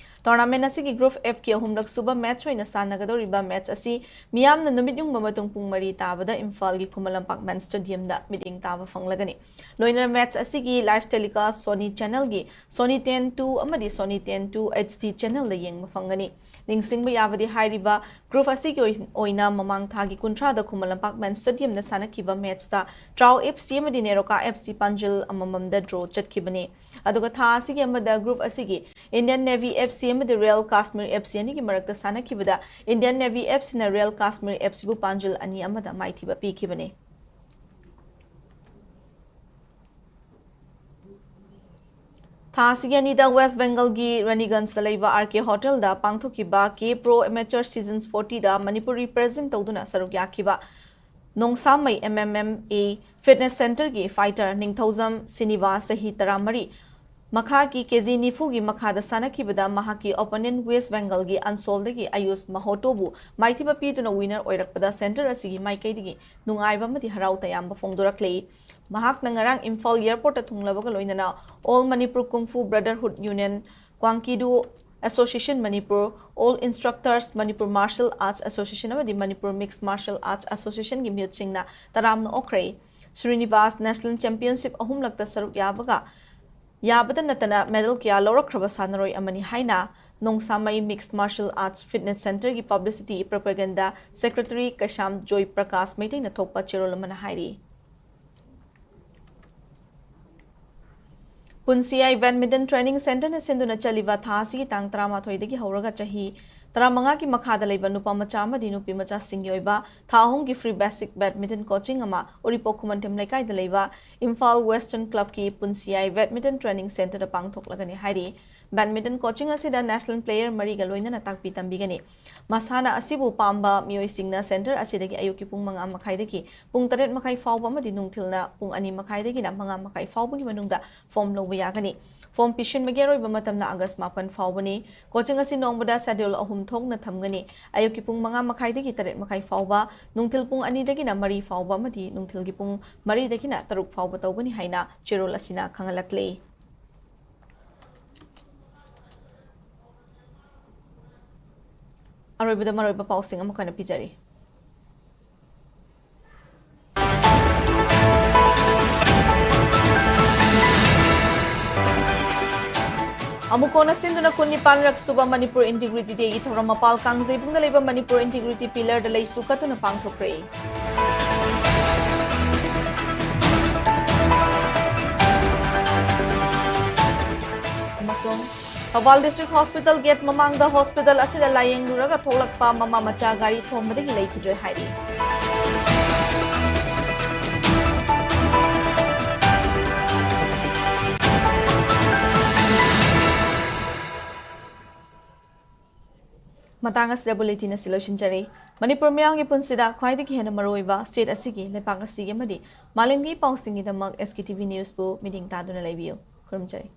ꯇꯣꯔꯅꯥꯃꯦꯟ ꯑꯁꯤꯒꯤ ꯒ꯭ꯔꯨꯞ ꯑꯦꯐꯀꯤ ꯑꯍꯨꯝꯂꯛ ꯁꯨꯕ ꯃꯦꯠꯆ ꯑꯣꯏꯅ ꯁꯥꯟꯅꯒꯗꯧꯔꯤꯕ ꯃꯦꯠꯆ ꯑꯁꯤ ꯃꯤꯌꯥꯝꯅ ꯅꯨꯃꯤꯠ ꯌꯨꯡꯕ ꯃꯇꯨꯡ ꯄꯨꯡ ꯃꯔꯤ ꯇꯥꯕꯗ ꯏꯝꯐꯥꯜꯒꯤ ꯈꯨꯃꯟ ꯂꯝꯄꯥꯛ ꯃꯦꯟ ꯁ꯭ꯇꯦꯗꯤꯌꯝꯗ ꯃꯤꯠꯌꯦꯡ ꯇꯥꯕ ꯐꯪꯂꯒꯅꯤ꯫ ꯂꯣꯏꯅꯅ ꯃꯦꯠꯆ ꯑꯁꯤꯒꯤ ꯂꯥꯏꯚ ꯇꯦꯂꯤꯀꯥꯁ ꯁꯣꯅꯤ ꯆꯦꯅꯦꯜꯒꯤ ꯁꯣꯅꯤ ꯇꯦꯟ ꯇꯨ ꯑꯃꯗꯤ Sony ten two H D ꯆꯦꯅꯦꯜꯗ ꯌꯦꯡꯕ ꯐꯪꯒꯅꯤ꯫ ꯅꯤꯡꯁꯤꯡꯕ ꯌꯥꯕꯗꯤ ꯍꯥꯏꯔꯤꯕ ꯒ꯭ꯔꯨꯞ ꯑꯁꯤꯒꯤ ꯑꯣꯏ-, ꯑꯣꯏꯅ ꯃꯃꯥꯡ ꯊꯥꯒꯤ ꯀꯨꯟꯊ꯭ꯔꯥꯗ ꯈꯨꯃꯟ ꯂꯝꯄꯥꯛ ꯃꯦꯟ ꯁ꯭ꯇꯦꯗꯤꯌꯝꯗ ꯁꯥꯟꯅꯈꯤꯕ ꯃꯦꯠꯆꯇ ꯇ꯭ꯔꯥꯎ ꯑꯦꯐ ꯁꯤ ꯑꯃꯗꯤ ꯅꯦꯔꯣꯀꯥ ꯑꯦꯐ ꯁꯤ ꯄꯥꯟꯖꯤꯜ ꯑꯃꯃꯝꯗ ꯗ꯭ꯔꯣ ꯆꯠꯈꯤꯕꯅꯤ꯫ ꯑꯗꯨꯒ ꯊꯥ ꯑꯁꯤꯒꯤ ꯑꯃꯗ ꯒ꯭ꯔꯨꯞ ꯑꯁꯤꯒꯤ ꯏꯟꯗꯤꯌꯟ ꯅꯦꯚꯤ ꯑꯦꯐ ꯁꯤ ꯑꯃꯗꯤ ꯔꯤꯌꯦꯜ ꯀꯥꯁꯃꯤꯔ ꯑꯦꯐ ꯁꯤ ꯑꯅꯤꯒꯤ ꯃꯔꯛꯇ ꯁꯥꯟꯅꯈꯤꯕꯗ ꯏꯟꯗꯤꯌꯟ ꯅꯦꯚꯤ ꯑꯦꯐ ꯁꯤꯅ ꯔꯤꯌꯦꯜ ꯀꯥꯁꯃꯤꯔ ꯑꯦꯐ ꯁꯤꯕꯨ ꯄꯥꯟꯖꯤꯜ ꯑꯅꯤ ꯑꯃꯗ ꯃꯥꯏꯊꯤꯕ ꯄꯤꯈꯤꯕꯅꯤ꯫ ꯊꯥ ꯑꯁꯤꯒꯤ ꯑꯅꯤꯗ ꯋꯦꯁ ꯕꯦꯡꯒꯜꯒꯤ ꯔꯥꯅꯤꯒꯟꯖꯇ ꯂꯩꯕ ꯑꯥꯔ ꯀꯦ ꯍꯣꯇꯦꯜꯗ ꯄꯥꯡꯊꯣꯛꯈꯤꯕ ꯀꯦ ꯄ꯭ꯔꯣ ꯑꯦꯃꯦꯆꯔ ꯁꯤꯖꯟꯁ ꯐꯣꯔꯇꯤꯗ ꯃꯅꯤꯄꯨꯔ ꯔꯤꯄ꯭ꯔꯦꯖꯦꯟ ꯇꯧꯗꯨꯅ ꯁꯔꯨꯛ ꯌꯥꯈꯤꯕ Nongsamei M M M A fitness ꯁꯦꯟꯇꯔꯒꯤ ꯐꯥꯏꯇꯔ ꯅꯤꯡꯊꯧꯖꯝ ꯁꯤꯅꯤꯕꯥꯁ, ꯆꯍꯤ ꯇꯔꯥꯃꯔꯤ, ꯃꯈꯥꯒꯤ ꯀꯦ ꯖꯤ ꯅꯤꯐꯨꯒꯤ ꯃꯈꯥꯗ ꯁꯥꯟꯅꯈꯤꯕꯗ ꯃꯍꯥꯛꯀꯤ ꯑꯣꯄꯣꯅꯦꯟ ꯋꯦꯁ ꯕꯦꯡꯒꯜꯒꯤ ꯑꯟꯁꯣꯜꯗꯒꯤ ꯑꯌꯨꯁ ꯃꯍꯣꯇꯣꯕꯨ ꯃꯥꯏꯊꯤꯕ ꯄꯤꯗꯨꯅ ꯋꯤꯅꯔ ꯑꯣꯏꯔꯛꯄꯗ ꯁꯦꯟꯇꯔ ꯑꯁꯤꯒꯤ ꯃꯥꯏꯀꯩꯗꯒꯤ ꯅꯨꯡꯉꯥꯏꯕ ꯑꯃꯗꯤ ꯍꯔꯥꯎ ꯇꯌꯥꯝꯕ ꯐꯣꯡꯗꯣꯔꯛꯂꯤ꯫ ꯃꯍꯥꯛꯅ ꯉꯔꯥꯡ ꯏꯝꯐꯥꯜ ꯑꯦꯌꯔꯄꯣꯔꯠꯇ ꯊꯨꯡꯂꯕꯒ ꯂꯣꯏꯅꯅ All Manipur Kung Fu Brotherhood Union, Kwangkidu Association Manipur, All Instructors Manipur Martial Arts Association ꯑꯃꯗꯤ Manipur Mixed Martial Arts Associationꯒꯤ ꯃꯤꯍꯨꯠꯁꯤꯡꯅ ꯇꯔꯥꯝꯅ ꯑꯣꯛꯈ꯭ꯔꯦ꯫ ꯁ꯭ꯔꯤꯅꯤꯕꯥꯁ ꯅꯦꯁꯅꯦꯜ ꯆꯦꯝꯄꯤꯌꯟꯁꯤꯞ ꯑꯍꯨꯝꯂꯛꯇ ꯁꯔꯨꯛ ꯌꯥꯕꯒ ꯌꯥꯕꯗ ꯅꯠꯇꯅ ꯃꯦꯗꯜ ꯀꯌꯥ ꯂꯧꯔꯛꯈ꯭ꯔꯕ ꯁꯥꯟꯅꯔꯣꯏ ꯑꯃꯅꯤ ꯍꯥꯏꯅ ꯅꯣꯡꯁꯥꯃꯩ ꯃꯤꯛꯁ ꯃꯥꯔꯁꯦꯜ ꯑꯥꯔꯠꯁ ꯐꯤꯠꯅꯦꯁ ꯁꯦꯟꯇꯔꯒꯤ ꯄꯕ꯭ꯂꯤꯁꯤꯇꯤ ꯄ꯭ꯔꯣꯄꯦꯒꯦꯟꯗꯥ ꯁꯦꯀ꯭ꯔꯦꯇꯔꯤ ꯀꯩꯁꯥꯝ ꯖꯣꯏ ꯄ꯭ꯔꯀꯥꯁ ꯃꯩꯇꯩꯅ ꯊꯣꯛꯄ ꯆꯦꯔꯣꯜ ꯑꯃꯅ ꯍꯥꯏꯔꯤ꯫ ꯄꯨꯟꯁꯤꯌꯥꯏ ꯕꯦꯗꯃꯤꯟꯇꯟ ꯇ꯭ꯔꯦꯅꯤꯡ ꯁꯦꯟꯇꯔꯅ ꯁꯤꯟꯗꯨꯅ ꯆꯠꯂꯤꯕ ꯊꯥ ꯑꯁꯤꯒꯤ ꯇꯥꯡ ꯇꯔꯥꯃꯥꯊꯣꯏꯗꯒꯤ ꯍꯧꯔꯒ ꯆꯍꯤ ꯇꯔꯥꯃꯉꯥꯒꯤ ꯃꯈꯥꯗ ꯂꯩꯕ ꯅꯨꯄꯥ ꯃꯆꯥ ꯑꯃꯗꯤ ꯅꯨꯄꯤ ꯃꯆꯥꯁꯤꯡꯒꯤ ꯑꯣꯏꯕ ꯊꯥ ꯑꯍꯨꯝꯒꯤ ꯐ꯭ꯔꯤ ꯕꯦꯁꯤꯛ ꯕꯦꯗꯃꯤꯟꯇꯟ ꯀꯣꯆꯤꯡ ꯑꯃ ꯎꯔꯤꯄꯣꯛ ꯈꯨꯃꯟꯊꯦꯝ ꯂꯩꯀꯥꯏꯗ ꯂꯩꯕ ꯏꯝꯐꯥꯜ ꯋꯦꯁꯇꯔꯟ ꯀ꯭ꯂꯕꯀꯤ ꯄꯨꯟꯁꯤꯌꯥꯏ ꯕꯦꯗꯃꯤꯟꯇꯟ ꯇ꯭ꯔꯦꯅꯤꯡ ꯁꯦꯟꯇꯔꯗ ꯄꯥꯡꯊꯣꯛꯂꯒꯅꯤ ꯍꯥꯏꯔꯤ꯫ ꯕꯦꯗꯃꯤꯟꯇꯟ ꯀꯣꯆꯤꯡ ꯑꯁꯤꯗ ꯅꯦꯁꯅꯦꯜ ꯄ꯭ꯂꯦꯌꯔ ꯃꯔꯤꯒ ꯂꯣꯏꯅꯅ ꯇꯥꯛꯄꯤ ꯇꯝꯕꯤꯒꯅꯤ꯫ ꯃꯁꯥꯟꯅ ꯑꯁꯤꯕꯨ ꯄꯥꯝꯕ ꯃꯤꯑꯣꯏꯁꯤꯡꯅ ꯁꯦꯟꯇꯔ ꯑꯁꯤꯗꯒꯤ ꯑꯌꯨꯛꯀꯤ ꯄꯨꯡ ꯃꯉꯥ ꯃꯈꯥꯏꯗꯒꯤ ꯄꯨꯡ ꯇꯔꯦꯠ ꯃꯈꯥꯏ ꯐꯥꯎꯕ ꯑꯃꯗꯤ ꯅꯨꯡꯊꯤꯜꯅ ꯄꯨꯡ ꯑꯅꯤ ꯃꯈꯥꯏꯗꯒꯤꯅ ꯃꯉꯥ ꯃꯈꯥꯏ ꯐꯥꯎꯕꯒꯤ ꯃꯅꯨꯡꯗ ꯐꯣꯝ ꯂꯧꯕ ꯌꯥꯒꯅꯤ꯫ ꯐꯣꯝ ꯄꯤꯁꯤꯟꯕꯒꯤ ꯑꯔꯣꯏꯕ ꯃꯇꯝꯅ ꯑꯥꯒꯁ ꯃꯥꯄꯟ ꯐꯥꯎꯕꯅꯤ꯫ ꯀꯣꯆꯤꯡ ꯑꯁꯤ ꯅꯣꯡꯃꯗ ꯁꯦꯗ꯭ꯌꯨꯜ ꯑꯍꯨꯝ ꯊꯣꯛꯅ ꯊꯝꯒꯅꯤ꯫ ꯑꯌꯨꯛꯀꯤ ꯄꯨꯡ ꯃꯉꯥ ꯃꯈꯥꯏꯗꯒꯤ ꯇꯔꯦꯠ ꯃꯈꯥꯏ ꯐꯥꯎꯕ, ꯅꯨꯡꯊꯤꯜ ꯄꯨꯡ ꯑꯅꯤꯗꯒꯤꯅ ꯃꯔꯤ ꯐꯥꯎꯕ ꯑꯃꯗꯤ ꯅꯨꯡꯊꯤꯜꯒꯤ ꯄꯨꯡ ꯃꯔꯤꯗꯒꯤꯅ ꯇꯔꯨꯛ ꯐꯥꯎꯕ ꯇꯧꯒꯅꯤ ꯍꯥꯏꯅ ꯆꯦꯔꯣꯜ ꯑꯁꯤꯅ ꯈꯪꯍꯜꯂꯛꯂꯤ꯫ ꯑꯔꯣꯏꯕꯗ ꯃꯔꯨꯑꯣꯏꯕ ꯄꯥꯎꯁꯤꯡ ꯑꯃꯨꯛ ꯍꯟꯅ ꯄꯤꯖꯔꯤ꯫ ꯑꯃꯨꯛ ꯍꯟꯅ ꯁꯤꯟꯗꯨꯅ ꯀꯨꯟꯅꯤꯄꯥꯟꯔꯛ ꯁꯨꯕ ꯃꯅꯤꯄꯨꯔ ꯏꯟꯇꯤꯒ꯭ꯔꯤꯇꯤ ꯗꯦꯒꯤ ꯊꯧꯔꯝ ꯃꯄꯥꯜ ꯀꯥꯡꯖꯩꯕꯨꯡꯗ ꯂꯩꯕ ꯃꯅꯤꯄꯨꯔ ꯏꯟꯇꯤꯒ꯭ꯔꯤꯇꯤ ꯄꯤꯂꯔꯗ ꯂꯩꯁꯨ ꯀꯠꯇꯨꯅ ꯄꯥꯡꯊꯣꯛꯈ꯭ꯔꯦ꯫ ꯑꯃꯁꯨꯡ ꯊꯧꯕꯥꯜ ꯗꯤꯁꯇ꯭ꯔꯤꯛ ꯍꯣꯁꯄꯤꯇꯥꯜ ꯒꯦꯠ ꯃꯃꯥꯡꯗ ꯍꯣꯁꯄꯤꯇꯥꯜ ꯑꯁꯤꯗ ꯂꯥꯌꯦꯡꯂꯨꯔꯒ ꯊꯣꯛꯂꯛꯄ ꯃꯃꯥ ꯃꯆꯥ ꯒꯥꯔꯤ ꯊꯣꯝꯕꯗꯒꯤ ꯂꯩꯈꯤꯗ꯭ꯔꯦ ꯍꯥꯏꯔꯤ꯫ ꯃꯇꯥꯡ ꯑꯁꯤꯗ ꯕꯨꯂꯦꯇꯤꯟ ꯑꯁꯤ ꯂꯣꯏꯁꯤꯟꯖꯔꯦ꯫ ꯃꯅꯤꯄꯨꯔ ꯃꯤꯌꯥꯝꯒꯤ ꯄꯨꯟꯁꯤꯗ ꯈ꯭ꯋꯥꯏꯗꯒꯤ ꯍꯦꯟꯅ ꯃꯔꯨꯑꯣꯏꯕ ꯁ꯭ꯇꯦꯠ ꯑꯁꯤꯒꯤ, ꯂꯩꯄꯥꯛ ꯑꯁꯤꯒꯤ ꯑꯃꯗꯤ ꯃꯥꯂꯦꯝꯒꯤ ꯄꯥꯎꯁꯤꯡꯒꯤꯗꯃꯛ ꯑꯦꯁ ꯀꯦ ꯇꯤ ꯚꯤ ꯅ꯭ꯌꯨꯁꯄꯨ ꯃꯤꯠꯌꯦꯡ ꯇꯥꯗꯨꯅ ꯂꯩꯕꯤꯌꯨ꯫ ꯈꯨꯔꯨꯝꯖꯔꯤ꯫